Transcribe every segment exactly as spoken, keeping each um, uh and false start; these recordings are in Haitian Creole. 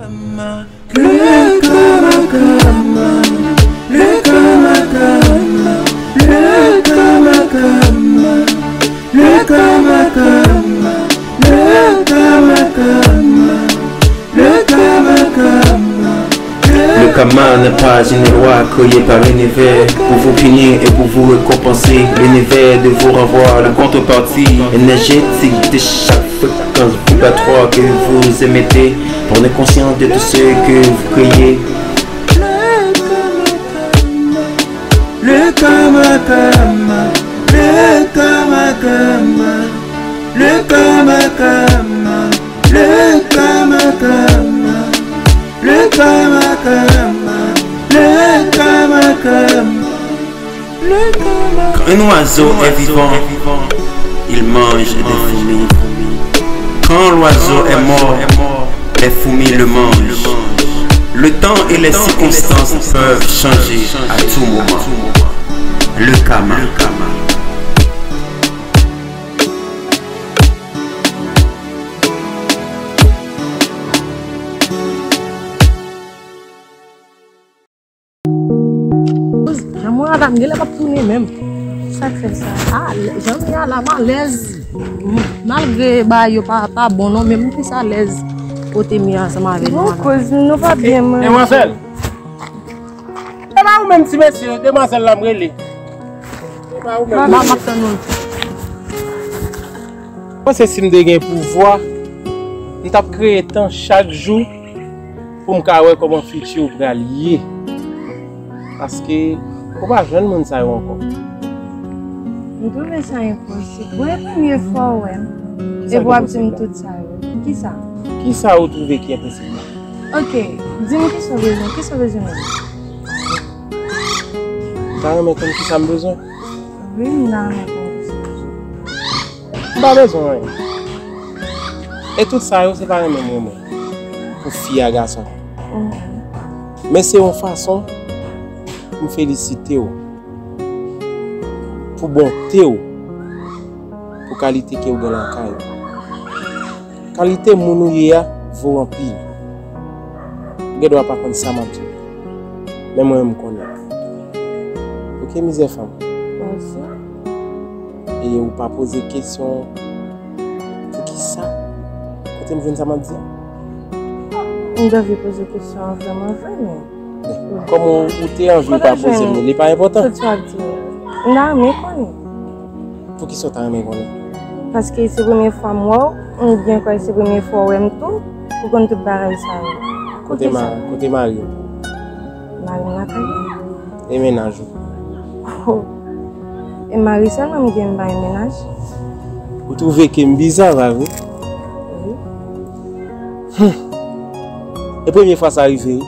Le Kamakama, le Kamakama, le Kamakama, le Kamakama, le Kamakama, le Kamakama. Le karma n'est pas une loi créée par l'univers pour vous punir et pour vous récompenser. L'univers de vous renvoie la contrepartie énergétique de chaque fréquence vibratoire que vous émettez. Prenez conscience de tout ce que vous créez. Le Kamakama, le Kamakama, le Kamakama, le Kamakama, le Kamakama, le Kamakama. Quand un oiseau est vivant, il mange des fourmis. Quand l'oiseau est mort, les fourmis le mangent. Le temps et les circonstances peuvent changer à tout moment. Le karma. Jan mwen an la, m genlè p ap tounen menm. Sa k fè sa? Ah, lè- jan m ye a la, m alèz. M- Malgre bagay yo pa, pa bon non, men m plis alèz kote m ye ansanm avè nou. Bon, koz nou pa byen manje. Demwazèl! E pa ou menm ti mesye, demwazèl la m rele. E pa ou menm. M ap tann ou. Mwen se si m te gen pouvwa, m t ap kreye tan chak jou pou m ka wè kòman fiti w pral ye. Paske ou pa jwenn moun sa yo ankò. M twouve sa enposib. Mwen e premye fwa w wè m. Epi w ap di m tout sa yo. Kisa? Kisa ou twouve ki enposib la? Ok, di m kisa w bezwen. Kisa w bezwen menm? M ta renmen konn kisa m bezwen. Wi, m ta renmen konn kisa w bezwen. M pa bezwen anyen. E tout sa yo, se pa renmen m renmen pou fi a gason. Men se yon fason pou m felisite w pou bonte w, pou kalite ke w gen lakay ou. Kalite moun ou ye a vo anpil. Ou gen dwa pa konn sa m ap di w, men mwen menm m konnen. Ok, mizè fanm. Mèsi. E ou pa poze kesyon poukisa? Kote m jwenn sa m ap di a? M t anvi poze kesyon an vrèman vre, men. Kòman ou te anvi ou pa poze m li? Li pa enpòtan. Tout sa w ap di yo. M ta renmen konnen. Poukisa w ta renmen konnen? Paske se premye fwa m wè w, m byen kwè se premye fwa w wè m tou, ou konn tout bagay sa yo. Kote ma-, kote mari w? Mari m lakay li. E mennaj ou? Oh. E mari sèlman m gen, m pa gen mennaj. Ou twouve ke m biza, pa vre? Wi. Hum. E premye fwa sa rive, wi.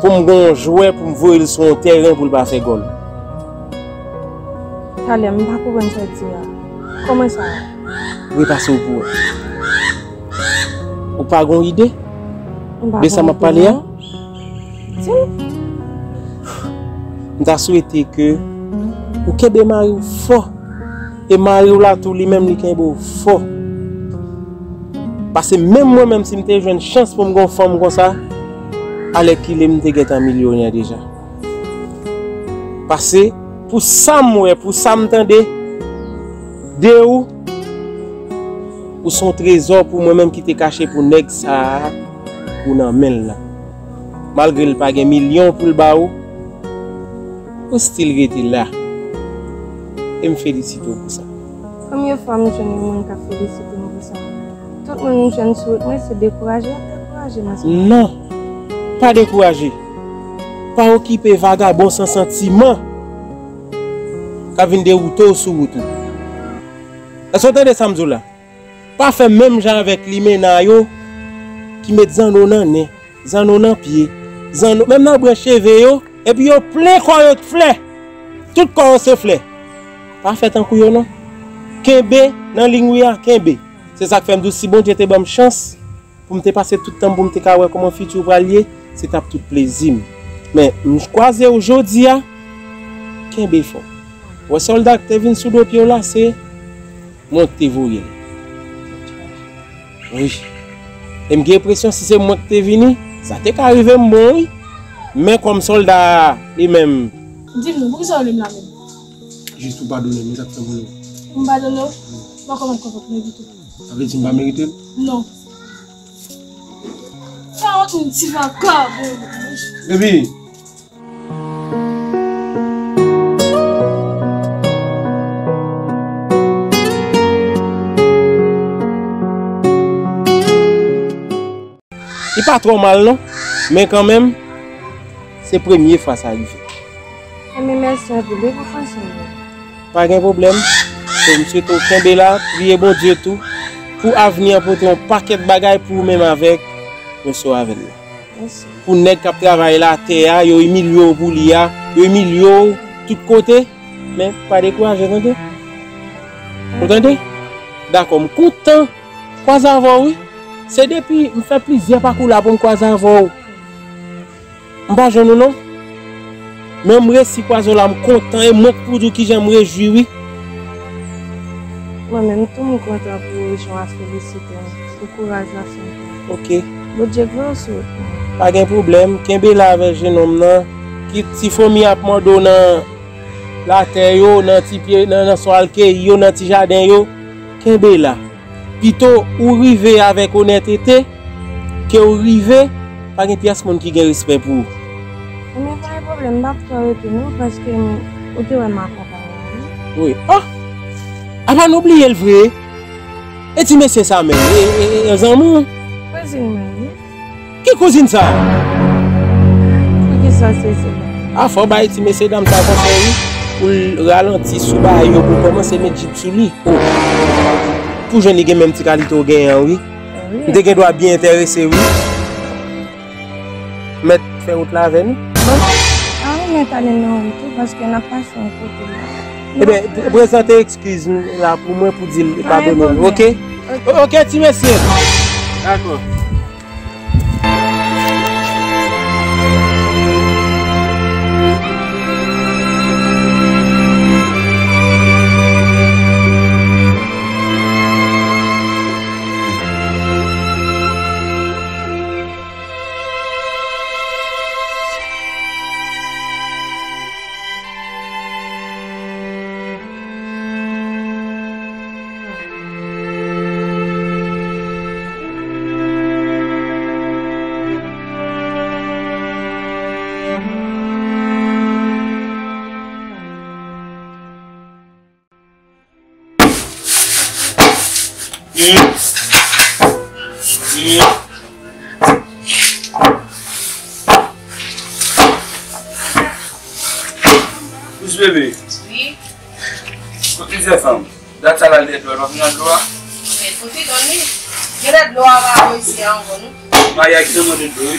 Pou m gen yon jwè pou m voye l sou yon tèren pou l pa fè gòl. Talè, m pa konprann sa w di a. Kòman sa? Repase w pou wè. Ou pa gon ide de sa m ap pale a? Di m. M ta swete ke ou kenbe mari w fò. E mari w la tou, li menm, li kenbe w fò. Paske menm mwen menm, si m te jwenn chans pou m gon fanm konsa, alèkile m te gentan milyonè deja. Paske pou sa m wè, pou sa m tande de ou, ou se yon trezò pou mwen menm ki te kache pou nèg sa a ou nan men l la. Malgre l pa gen milyon pou l ba ou, ou still rete la. E m felisite w pou sa. Premye fwa m jwenn yon moun k ap felisite m pou sa. Tout moun m jwenn sou wout mwen se dekouraje y ap dekouraje m nan sa. Non, pa dekouraje. Pa okipe vagabon san santiman k ap vin dewoute w sou wout ou. Èske w tande sa m di w la? Pa fè menm jan avèk limena yo ki met zanno nan nen, zanno nan pye, zanno menm nan branch cheve yo, epi yo plen kò yo flè. Tout kò yo se flè. Pa fè tankou yo non. Kenbe nan liy ou ye a, kenbe. Se sa k fè m di w, si Bondye te ban m chans pou m te pase tout tan m pou m te ka wè kòman fiti w pral ye, se t ap tout plezi m. Men m kwaze w jodi a, kenbe fò. Wè sòlda k te vin sou do pye w la, se mwen k te voye l. Wi. E m gen enpresyon si se mwen ki te vini, sa te ka rive m bon wi. Men kòm sòlda a, li menm. Di m non, poukisa w rele m la menm? Jis pou padone m, men sa k fè m rele w. Pou m padone w? M pa kwè m ap konprann ou ditou. Sa vle di m pa merite l? Non. Sa wont yon ti vakabon. Baby. Li pa twò mal non, men kanmenm, se premye fwa sa rive. Ebyen mèsi anpil wi pou konprann mwen. Pa gen pwoblèm. So, m swete w kenbe la, priye Bondye tou, pou avni an pote yon pakèt bagay pou ou menm avèk mesye w avè l la. Mèsi. Pou nèg k ap travay latè a, yo imilye w pou li a, yo imilye w tout kote, men pa dekouraje, tande? Ou tande? Dakò, m kontan kwaze avè w wi. Se depi m fè plizyè pakou la pou m kwaze avè w. M pa jwenn ou non. Men m resi kwaze w la, m kontan e mwen k pou di w kijan m rejwi wi. Mwen menm tou m kontan pou jan w ap felisite m, pou kouraj w ap fè m pran. Ok. Bondye gen yon sou wout mwen. Pa gen pwoblèm, kenbe la avèk jenòm nan. Kit ti fomi ap mòde w nan latè yo, nan ti pye, nan, nan sa w al keyi yo, nan ti jaden yo, kenbe la. Pito ou rive avèk onètete, ke ou rive, pa gen pyès moun ki gen respè pou ou. Ebyen, pa gen pwoblèm, m p ap twò rete non, paske m, ou te wè m akonpaye w, wi. Wi. Ah! Apa nou bliye l vre? E ti mesye sa menm, e, e, e, e zanmi w? Kouzin mwen, wi. Ki kouzin sa? Poukisa w sezi? A, fò w bay ti mesye dam sa konsèy wi, pou l ralanti sou bagay yo, pou l kòmanse met jip sou li. O, pou jwenn li gen menm ti kalite w genyen an wi. Wi. M te gen dwa byen enterese wi. Mèt fè wout la avè nou. Bon, a wi, mèt ale nan wout wi, paske n ap pase yon kote la. Ebyen, pre-, prezante eskiz nou la pou mwen pou di l padone nou, ok? Ok. O-, ok, ti mesye. Dakò. Pous bebe. Wi. Kot mizè fanm? Dat sa la l dèyè dlo a, l pa vin nan dlo a. Men kote don li? Gen lè dlo a pa bò isi a ankò non. Maya ki nan mande dlo wi.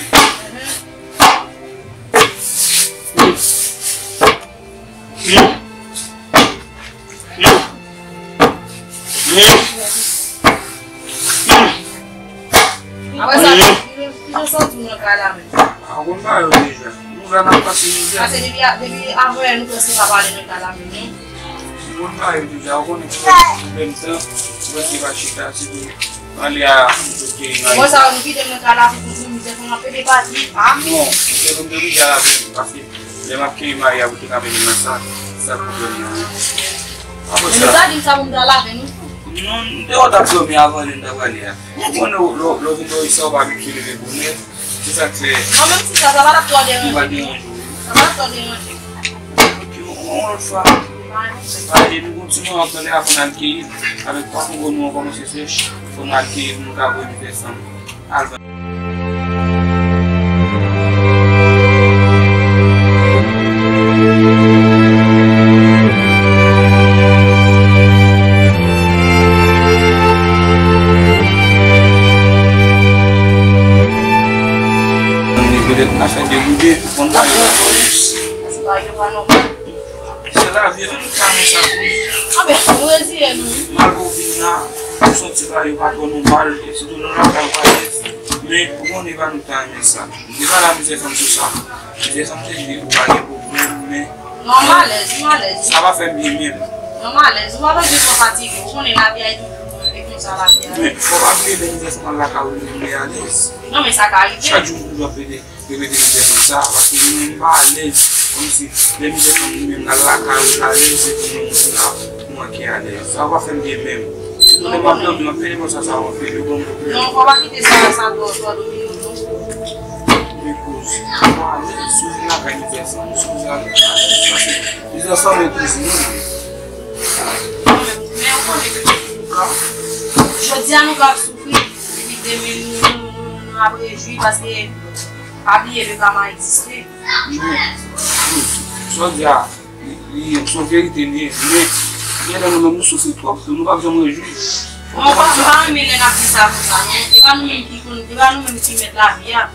Mhm. Apre sa, nou, nou, nou santi nou nan kay la menm. A, ou konn bagay yo deja. Nou la n ap pase mizè. Pase depi a, depi avan yè nou kòmanse pa pale nan kay la menm non. Ou konn bagay yo deja, ou konnen ki lè nou pwoblèm tan, ou wè se pa chita, se pou ale a, nou sot keyi mari. Bon, sa nou kite m nan kay la pou nou mizè, pou n ap pede pati, a? Non, se pou m te oblije al avè nou, paske lè m ap keyi mari a pou te ka mennen nan sa, se sa pwoblèm nan. Apre sa. Men nou ta di m sa pou m ta lave nou. Non, m te wè w t ap dòmi avan lè n ta prale a. Ou konnen lè, lè, lè w vin dòmi sa, w pa abitye leve bonè. Se sa k fè. Mwen menm si sa, sa pa t ap twò deranje. M pa deranje w. Sa pa t ap twò deranje. Ok, yon, yon lòt fwa. Pa gen pwoblèm. Pa gen, nou kontinye ap tande apre n al keyi. Avèk pa kongo nou an kòmanse sèch. Fò n al keyi pou nou ka voye mizè fanm. Al vann. Petèt n a fè degoude, konn pa yo la polis. Se lavi, ann ka men sa pou nou. Anben, nou reziye nou. Malgre w vin la, ou santi bagay yo pa twò nòmal, e sitou nan lakay ou pa alèz. Men, ou konnen pa nou ta renmen sa. M te pale a mizè fanm sou sa. Mizè fanm te di depi ou pa gen pwoblèm, men. Non, m alèz, m alèz. Sa pa fè m byen menm. Non, m alèz. Ou pa bezwen twò fatige. Ou konnen lavi a e toujou. E konsa lavi a ye. Men, fò pa bliye lè mizè fanm al lakay ou, li menm li alèz. Non, men sa ka rive. Chak jou, ou toujou ap pede repete mizè fanm sa, paske li menm li pa alèz. Kòmsi, lè mizè fanm li menm al lakay ou, li alèz, se pou menm ou la, ou manke alèz. Sa pa fè m byen menm. Sitou lè m ap dòmi, m ap pede konsa, sa anpil, yo ban m pwoblèm. Non, fò pa kite sa, sa twò, twò domine w, non. Men kouz, ou pa alèz, si w vin lakay mizè fanm, si w vin alèz, paske mizè fanm e kouzin ou. Men ou konnen ke jodi a nou ka ap soufri, depi de mil nou, nou, nou, nou ap rejwi paske pa bliye le karma egziste. Men, men, sa w di a, li, li, se yon verite li ye, men, gen lè nou menm nou soufri twòp tou, nou p ap janm rejwi. Non, m pa, m pa renmen lè n ap di sa konsa, non. E pa nou menm ki konn, e pa nou menm ki mèt lavi a.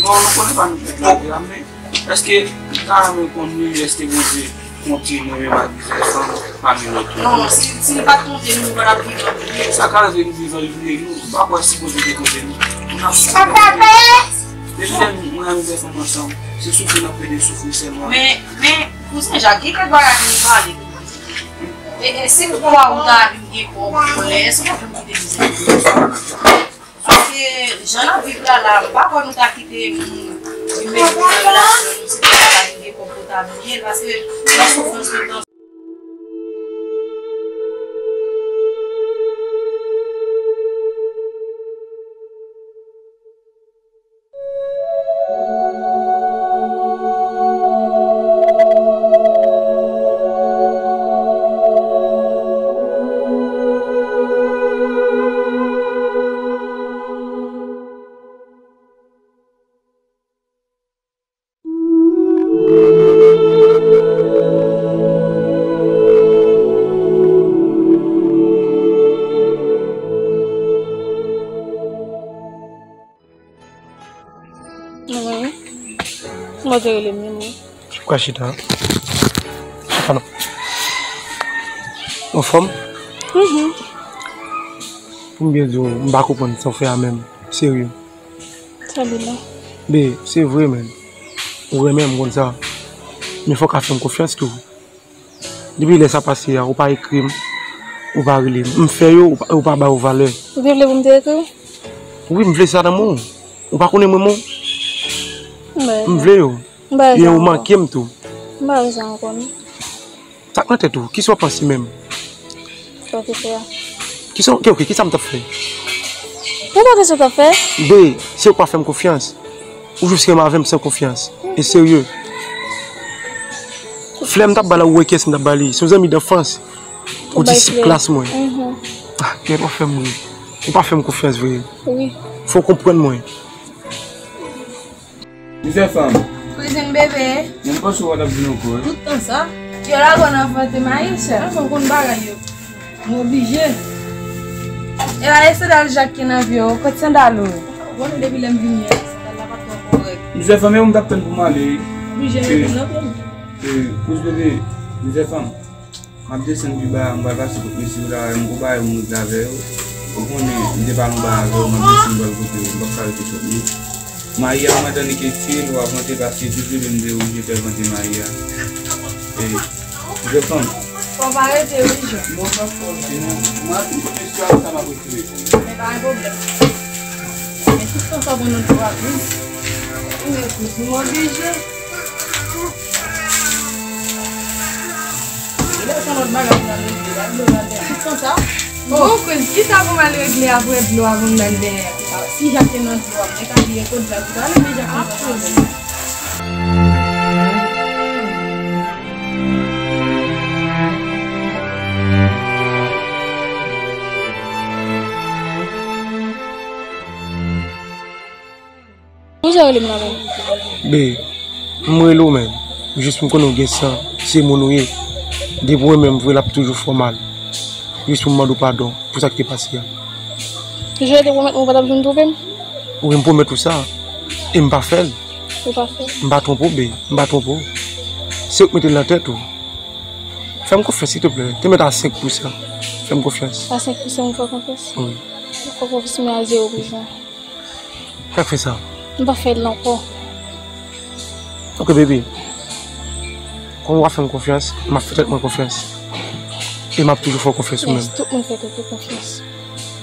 Non, nou konnen pa nou mèt lavi a, men èske nou ta renmen konn li, èske Bondye konte nou menm ak mizè fanm pami lòt yo? Non, si, si li pa t konte nou, nou pa t ap viv anpil. Sa ka rive nou viv anpil, nou pa kwè si Bondye te konte nou. Nou t ap soufri anpil. Depi lè nou ak mizè fanm ansanm, se soufri n ap pede soufri sèlman. Men, men, kouzen Jak, gen kèk bagay pou nou pale. E, e si m kwè ou ta vin gen kòb, kòlè, èske w pa vin kite mizè fanm? Paske jan n ap viv la, la, m pa kwè nou ta kite moun vin mete nan relasyon nou, si nou pa ta vin gen kòb pou ta bliye l, paske nan soufrans nou t ansanm. Mwen, mwen te rele m, mwen. Ou ka chita. Chita non. Anfòm? Mhm. Pou m byen di w, m pa konprann sa w fè a menm. Serye. Sa li la. Be, se vre, men. Ou renmen m konn sa. Men fò w ka fè m konfyans tou. Depi lè sa pase a, ou pa ekri m, ou pa rele m. M fè yo, ou pa, ou pa ba yo valè. Ou te vle pou m te ekri w? Wi, m vle sa nan men w. Ou pa konnen mwen, men w. M vle yo. E ou manke m tou. M pa bezwen ankò, non. Sa k nan tèt ou? Kisa w panse menm? Sa w te fè a. Kisa, ok, ok, kisa m t ap fè? Ou pa konn sa w t ap fè? Be, se ou k pa fè m konfyans. Ou jis renmen avè m san konfyans. E serye. Flè m t ap ba l la, ou wè kiyès m t ap ba li. Se yon zanmi danfans. Ou disip klas mwen. Mhm. Ah, kèt, w ap fè m ri. Ou pa fè m konfyans vre. Wi. Fò w konprann mwen. Mizè fanm. Kouzin bebe. Men m panse w pa t ap vin ankò, wi. Tout tan sa. Yo lage w nan vante mayi, chè. Fanm konn bagay yo. M oblije. E pa e sandal Jak ki nan pye w, kot sandal ou? Ou konnen depi lè m vini an, sandal la pa twò kòrèk. Mizè fanm, e ou m t ap tann pou m ale, wi. Oblije mete l nan pye m. E, kouz bebe, mizè fanm. M ap desann pi ba a, m pral pase kot mesye yo la, m gon bagay m regle avè yo. Ou konnen, m te pale yon bagay avè yo, m ap desann m pral kote yo, m p ap ka rete twòp non. Mayi a, mwen tande ke si w ap vante, paske tout jounen m te oblije fè vante mayi a. E, jèn fanm. Fò w pa rete, wi, Jan. Non, pa fò w rete, non. Mwen ap fin kot mesye yo, sa m ap retire. Men pa gen pwoblèm. Men tout tan sa bon nan dlo ap vin. Wi, men kouz, m oblije. Lè w fè lòt bagay pou n al regle la, dlo nan dèyè. Tout tan sa. Bon, kouz, kisa pou m al regle apre dlo a pou m nan dèyè? Si Jak te nan dlo a, mwen ka bliye kot Jak, ou pa renmen Jak konsa. Poukisa w rele m la menm? Be, m rele w menm. Jis pou m konnen w gen san, se moun ou ye. Depi w renmen m vre, l ap toujou fè w mal. Jis pou m mande w padon pou sa ki te pase a. Jan w te pwomèt mwen ou pa t ap janm twonpe m? Wi, m pwomèt ou sa. E m pa fè l. Ou pa fè l? M pa twonpe w, be. M pa twonpe w. Se ou k mete l nan tèt ou. Fè m konfyans, silteplè. Te mèt a senk pou san. Fè m konfyans. A senk pou san, m fè w konfyans? Wi. M fè w konfyans, men a zewo pou san. Sa k fè sa? M pa fè l ankò. Ok, baby. Kòm ou pa fè m konfyans, m ap fè tèt mwen konfyans. E m ap toujou fè w konfyans ou menm. Yes, tout moun fè tèt yo konfyans.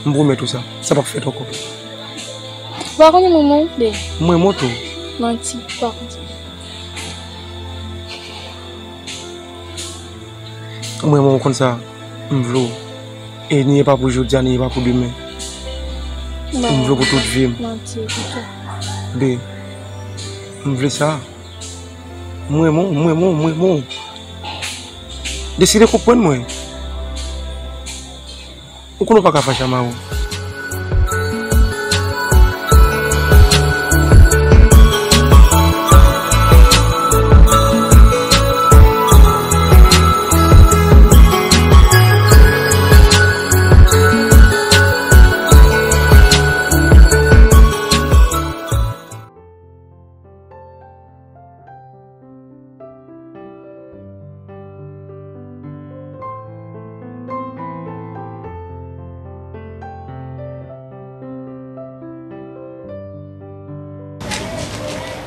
M pwomèt ou sa. Sa p ap fèt ankò. Ou pa konnen mwen, mwen, de. Mwen, mwen tou. Manti, ou pa konnen. Mwen, mwen, ou konn sa. M vle w. E ni e pa pou jodi a, ni e pa pou demen. M vle w pou tout vi m. Manti, pito. Be, m vle sa. Mwen, mwen, mwen, mwen, mwen, mwen. Deside konprann mwen. Ou konnen w pa ka fache a Mawon.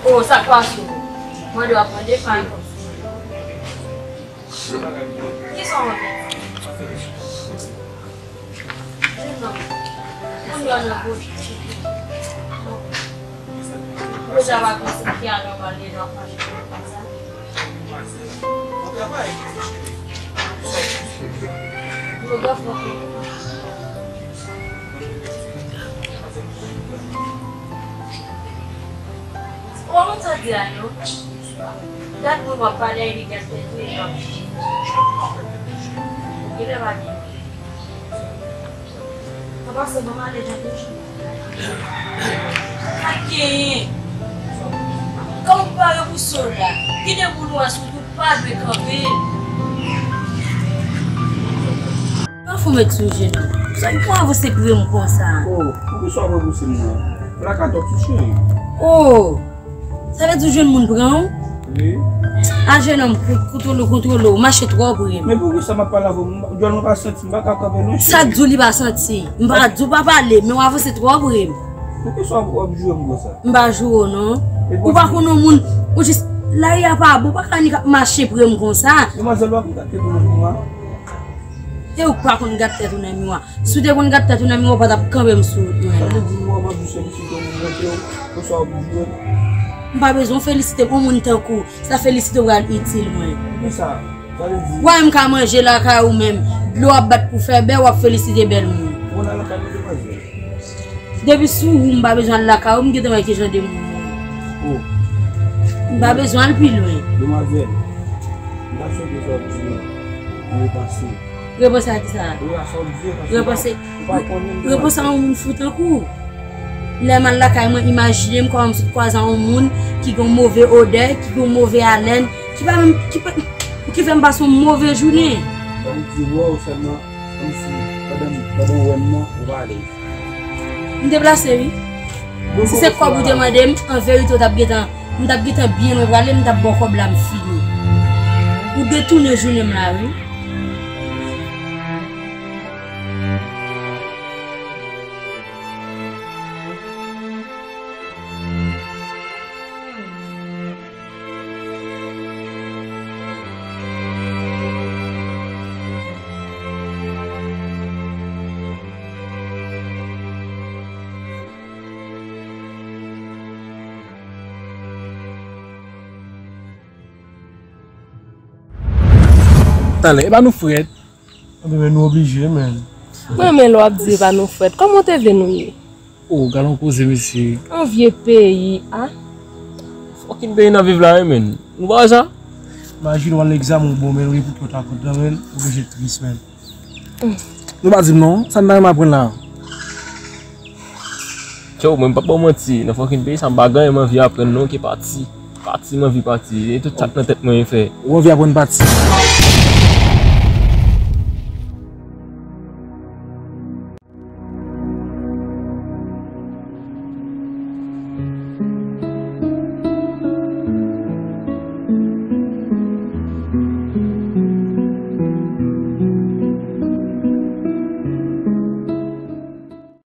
Oh, sa k pase w? Mande w ap mande, pa yon kòb sou mwen. Kisa w anvi? Jenòm, kounye a nan gwo tchitchit. Gwo dam ap eksplike a nòmal li nan mache konsa. Gwo gafon. Ou konn sa di a yo? Gad moun w ap pale a, epi gad tèt ou, epi w ap jije. Ou genlè pa byen. An pasan, ban m ale jan toujou. Sa k genyen? Kòman w pare pou sòlda? Ki debout ou a sou wout pa dwe kanpe? Pa fou met sou je nou. Sa k pran avanse pre m konsa? Oh, poukisa w ap repouse m nan? Plaka twòp sou cheri. Oh! Sa vle di w jwenn moun pran w? Wi. A jenòm, kontwole w, kontwole w, ou mache twò pre m. Men poukisa m ap pale avè w? Djòl mwen pa santi, m pa ka kanpe lwen. Sa k di w li pa santi? M pa di w pa pale, men w avanse twò pre m. Poukisa w ap, w ap joure m konsa? M pa joure w non. Ou pa konn yon moun, ou jis, lari a pa bon, ou pa ka annik ap mache pre m konsa. Demwazèl, w ap gate tou nan miwa. E ou k pa konn gad tèt ou nan miwa. Si w te konn gad tèt ou nan miwa, ou pa t ap kanpe m sou wout mwen la. Sa vle di miwa w ap jis felisite w, montre w, konsa w ap jwe. M pa bezwen w felisite m, yon moun tankou w, sa felisite w pral itil mwen. Poukisa? Sa vle di. W a wè m ka manje lakay ou menm. Dlo ap bat pou fè bè, w ap felisite bèl moun. Ou konn al lakay mwen demwazèl? Depi sou ou, m pa bezwen al lakay ou, m gentan wè ki jan de moun ou ye. Oh. M pa bezwen al pi lwen. Demwazèl, m ta swete sa w ap di yo, yo repanse. Repanse a kisa? Wi, a sa w ap di yo, paske ou pa, ou pa konnen demwazèl. Repanse a yon moun fou tankou w. Lè m al lakay mwen, imajine m kòman m sot kwaze a yon moun ki gen yon move odè, ki gen yon move alèn, ki pa menm, ki pa, ki fè m pase yon move jounen. Sa vle di wè w sèlman. Kòmsi pandan, pandan w wè m nan, ou pa alèz. M deplase, wi. Si se kòb ou te mande m, an verite, ou t ap gentan, m t ap gentan byen lwen prale, m t ap ba w kòb la, m fini. Ou detounen jounen m la, wi. Talè, e pa nou frèt? Anben, men nou oblije, men. Mwen renmen lè w ap di e pa nou frèt. Kòman w te vle nou ye? Oh, gad yon koze, mesye. Yon vye peyi, a. Fucking peyi n ap viv la, wi, men. Nou pa wè sa? Imajine w al egzamen w bon, men ou gen pou kont a kont nan men, ou oblije tris, men. Nou pa di m non, sa n ta renmen aprann la? Tchou, mwen m p ap ba w manti, nan fucking peyi sa m pa gen anyen m anvi aprann non, ke pati. Pati, m anvi pati. E tout sa k nan tèt mwen e fè. Ou anvi aprann pati?